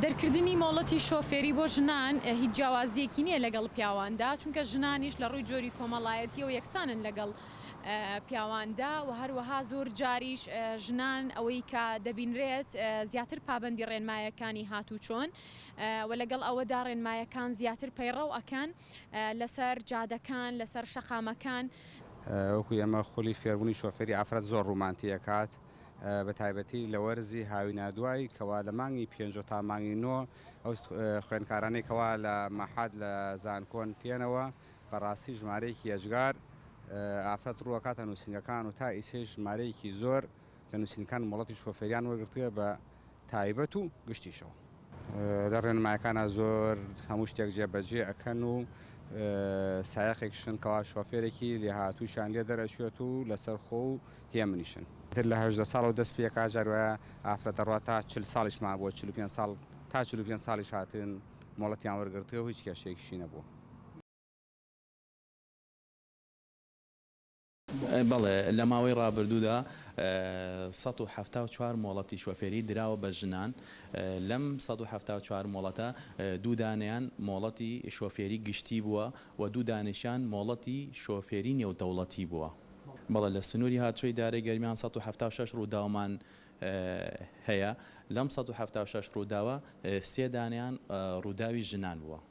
دەرکردنی مۆڵەتی شۆفێری بۆ ژنان هیچ جیاوازییەکی نییە لەگەڵ پیاواندا، چونکە ژنانیش لە ڕووی جۆری کۆمەڵایەتییەوە یەکسانن لەگەڵ پیاواندا و هەروەها زۆر جاریش ژنان ئەوەی کە دەبینرێت زیاتر پابەندی ڕێنمایەکانی هاتوچۆن و لەگەڵ ئەوەدا ڕێنمایەکان زیاتر پەیڕەو ئەکەن لەسەر جادەکان لەسەر شەقامەکان. وەکو ئێمە خولی فێربوونی شۆفێری ئافرەت زۆر ڕوومان تێکات بە تایبەتی لە وەرزی هاوینا دوای کەوا لە مانگی پێنجەوە تا مانگی نۆ ئەو خوێندکارانەی کەوا لە مەحەد لە زانکۆن تێنەوە بەڕاستی ژمارەیەکی یەجگار ئافرەت ڕووەکاتە نووسینگەکان و تا ئیسەیش ژمارەیەکی زۆر لە نووسینگەکان مۆڵەتی شۆفێریان وەرگرتووە بە تایبەت و گشتیشەوە. لە ڕێنمایەکانا زۆر هەموو شتێک جێبەجێ ئەکەن و سایەقێکشن کەوا شۆفێرێکی لێهاتووشیان لێ دەرئەچێت و لەسەرخۆ و هێمنیشن. تر لە 18 ساڵەوە دەست پێکا جار وایە ئافرەت دەڕوا تا 40 ساڵیش مابووە 45 ساڵ تا 45 ساڵیش هاتن مۆڵەتیان وەرگرتووە و هیچ کێشەیەکیشی نەبووە. بەڵێ، لە ماوەی ڕابردوودا 174 مۆڵەتی شۆفێری دراوە بە ژنان، لەم 174 مۆڵەتە دوو دانەیان مۆڵەتی شۆفێری گشتی بووە و دوو دانەیشیان مۆڵەتی شۆفێری نێودەوڵەتی بووە. بەڵێ، لە سنووری هاتوچۆی ئیدارەی گەرمیان 176 ڕووداومان هەیە، لەم 176 ڕووداوە سێ دانەیان ڕووداوی ژنان بووە.